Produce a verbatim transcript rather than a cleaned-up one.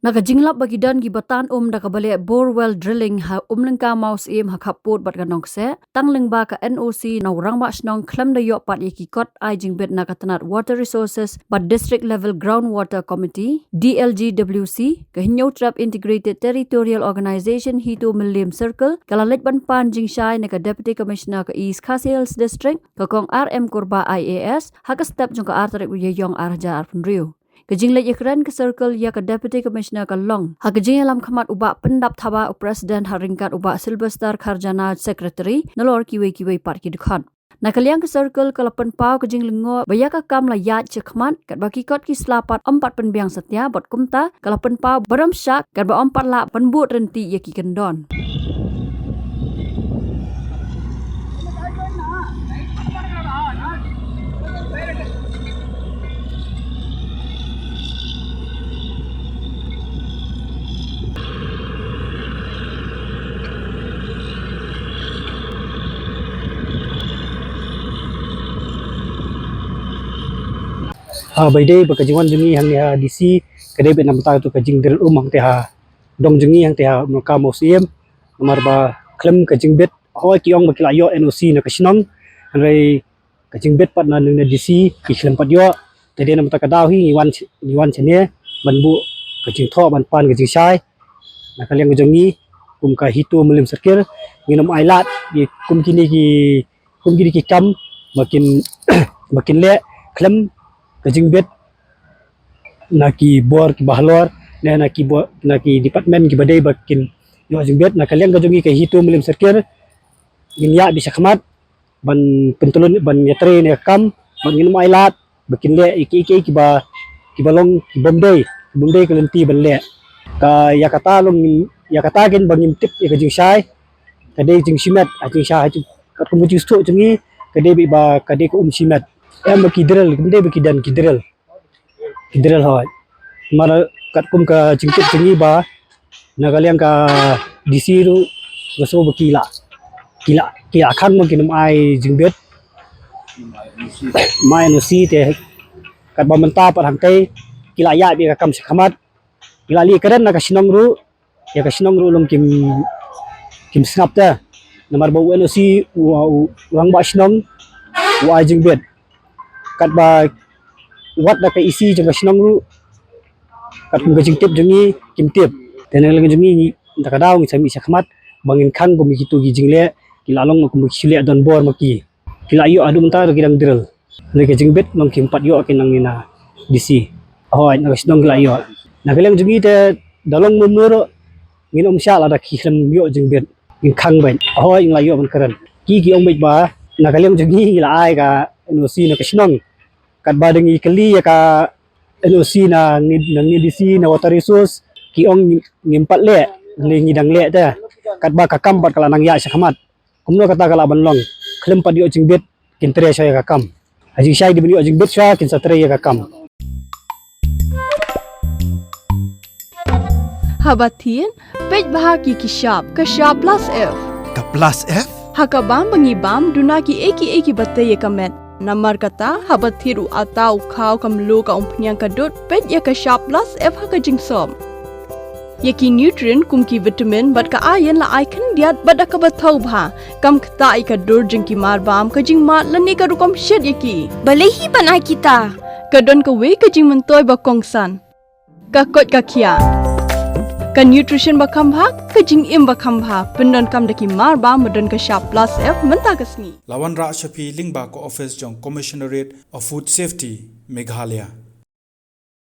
Na ka jinglap ba ki don ki batan um da kaba leh borewell drilling ha Umlyngka Mawsiem ha khappud bad ka Nongkseh, tang lyngba ka N O C na u Rangbah Shnong khlem da ïoh pat ïa ki kot ai jingbit na ka tnat Water Resources bad District Level Groundwater Committee, D L G W C, ka Hynñiewtrep Integrated Territorial Organization HITO Mylliem Circle ka la leit ban pan jingshai na ka Deputy Commissioner ka East Khasi Hills District, ka Kong R M Kurbah I A S, ha ka step jong ka ar tarik u Ïaïong ar hajar arphew hynriew. Ka jingleit ïakren ka circle ïa ka Deputy Commissioner ka long ha ka jingïalam khmat u Bah Pyndap Thabah, u President, ha ryngkat u Bah Sylvester Kharjana, Secretary, nalor kiwei kiwei pat ki dkhot. Na ka liang ka circle ka la pynpaw ka jinglyngngoh ba ïa ka kam la ïaid shakhmat, katba ki kot ki sla pat ym pat pynbiang satia, bad kumta ka la pynpaw ba ym shah katba ym pat lah ban bud ryntih ïa ki kyndon. Ha, ba ïadei bad ka jingwan jong ngi hangne ha D C, ka dei beit namar kata ka jingdrill um hangtei ha dong jong ngi hangtei ha Umlyngka Mawsiem, namar ba khlem ka jingbit, hooid ki ong ba ki la ïoh N O C na ka shnong, hynrei ka jingbit pat na, na D C ki khlem pat ïoh. Te dei namar kata ka daw hi ngi wan, ngi wan shane ban buh ka jingthoh, ban pan ka jingshai. Na ka liang ka jong ngi kum ka HITO Mylliem Circle, ngin ym ailad ïa kum kine ki, kum kine ki kam ba kin, ba kin leh khlem ka jingbit na ki bor kiba halor, ne na ki bor, na ki department kiba dei ba kin ïoh jingbit. Na ka liang ka jong ngi ka HITO Mylliem Circle, ngin ïaid beit shakhmat ban pyntlun, ban ïatrei ïa ka kam, bad ngin ym ailad ba kin leh ïa ki, ïa ki, ïa kiba, kiba long ki bym dei, ki bym dei ka lynti ban leh. Ka ïa kata long ngin, ïa kata kein ba ngim tip ïa ka jingshai, ka dei jingshimet, ha jingshai, ha jing, katkum ka jingsngewthuh jong ngi, ka dei beit ba ka dei ka um shimet. Em ba ki drill, kim dei ba ki don ki drill. Ki drill hooid. Namar katkum ka jingtip jong ngi ba na ka liang ka D C ruh nga sngew ba ki la, ki la, ki la khang ba kin ym ai jingbit, ym ai N O C, te katba mynta pat hangtei ki la ïaid beit ïa ka kam shakhmat. Ki la leit kren na ka shnong ruh, ïa ka shnong ruh long kim, kim sngap te. Namar ba u N O C u, u, u rangbah shnong u ai jingbit. Katba wat da ka E C jong ka shnong ruh, katkum ka jingtip jong ngi kim tip. Te na ka liang jong ngi, ngi, da ka daw ngi sa mih shakhmat ba ngin khang kum kito ki jingleh ki la long kum ki shu leh don bor ma ki. Ki la ïoh haduh mynta ruh ki dang drill. Hynrei ka jingbit long kim pat ïoh kein nangne na D C. Hooid, na ka shnong ki la ïoh. Na ka liang jong ngi te da long mano mano ruh ngin ym shah lada ki khlem ïoh jingbit. Ngin khang beit. Hooid, ngi la ïoh ban kren. Ki, ki ong beit ba na ka liang jong ngi ngi la ai ka N O C na ka shnong. Katba da ngi kylli ïa ka N O C na ngi, na ngi D C na Water Resource, ki ong ngim pat leh, ngi, ngi dang leh te. Katba ka kam pat ka la nang ïaid shakhmat. Kumno kata ka lah ban long? Khlem pat ïoh jingbit kin trei shuwa ïa ka kam. Ha jingshai dei ban ïoh jingbit shuwa kin sa trei ïa ka kam. Haba thied, peit bha ki, ki shap, ka shap plus F. Ka plus F? Ha ka bam ba ngi bam, duna kiei kiei kiba tei ïa ka met. Namar kata, haba thied u atta, u khaw, ka mluh, ka umphniang, ka dud, peit ïa ka shap plus F ha ka jingsop. Ïa ki nutrient kum ki vitamin bad ka iron la ai khyndiat bad da kaba thaw bha. Kam ktah ïa ka dur jong ki marbam, ka jingmad lane ka rukom shet ïa ki. Balei hi ban ai kita? Ka don kawei ka jingmyntoi ba kongsan. Ka koit ka khiah. Ka nutrition ba kham bha, ka jingim ba kham bha. Pyndonkam da ki marbam ba don ka shap plus F mynta ka sngi. La wanrah sha phi lyngba ka office jong Commissionerate of Food Safety, Meghalaya.